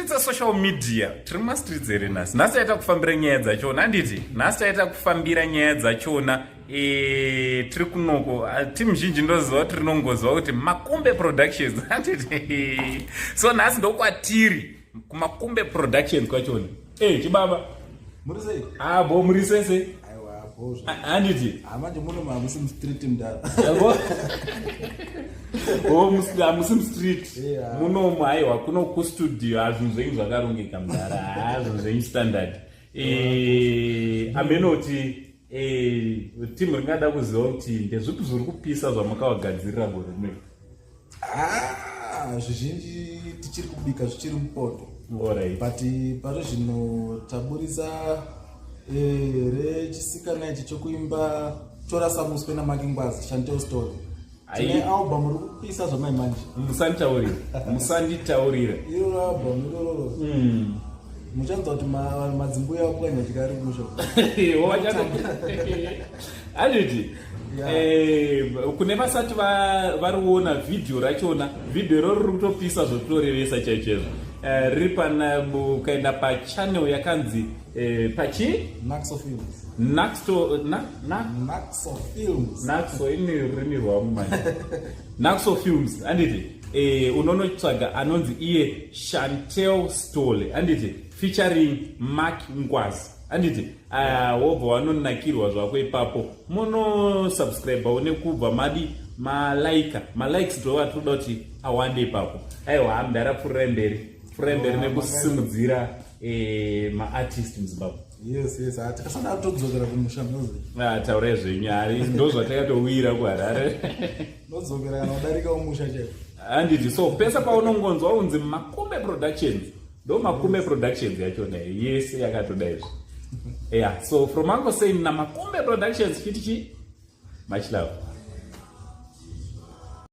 Mastreets esocial media, tiri mumastreets here nhasi? Nhasi taita kufambira nyaya dzachona, handiti? Nhasi taita kufambira nyaya dzachona. Tiri kunoko, timu zhinji ndoziva kuti rinongoziva kuti Makumbe Productions, handiti? So nhasi ndokwatiri kuMakumbe Productions kwachona. Chibaba. Muri sei? Ah, bo, muri sese? Aiwa, bo. Handiti? Ah, manje muno hamusi mustreet, mudara. O, hamusi mustreet. Yeah. Munomu, aiwa, kuno kustudio, hazvinhu zvenyu zvakarongeka, mudara. Ha, zvinhu zvenyu standard. Amenoti timu ringada kuziva kuti ndezvipi zviri kupisa zvamakavagadzirira gore rinoi? Ah, zvizhinji tichiri kubika, zvichiri mupoto. Alright. But pari zvino taburisa rechisikana ichi chokuimba Tora Samuswe naMakingwazi, Chantel Story. Tine album ri kupisa zvamai manje. Musanditaurira, musanditaurira. Iroro album irororo muchanzwa kuti madzimbuya apwanya chikari kumusha. Handiti? Yeah. Kune vasati variona vhidhiyo rachona, vhidhiyo iroro riri kutopisa zvotorevesa chaizvo. Riri pana, ukaenda pachannel yakanzi pachi Naxo Films. Naxo na, na? Naxo Films. Naxo, ini rurimi rwangu manje. Naxo Films, handiti? Unonotsvaga anonzi iye Chantel Stole, handiti? Featuring Mark Ngwazi, handiti? Wobva wanonakirwa zvako ipapo. Munosubscribewo nekubva madi malaika, malikes ndo vatinoda kuti awande ipapo. Aiwa, mudara, pfuurirai mberi, pfuurirai mberi nekusimudzira maartist muZimbabwe. Yes, ah, tikasada kutodzokera kumusha muzi. Ah, taurai zvenyu, hari ndo zvatakatowira kuHarare. Nodzokera kana kudarika umusha chaiko. Handiti? So pese paunongonzwa unzi Makumbe Productions, ndo Makumbe Productions yachona yese yakatoda izvi. Yeah, so from Uncle Saint naMakumbe Productions, chiti chi much love.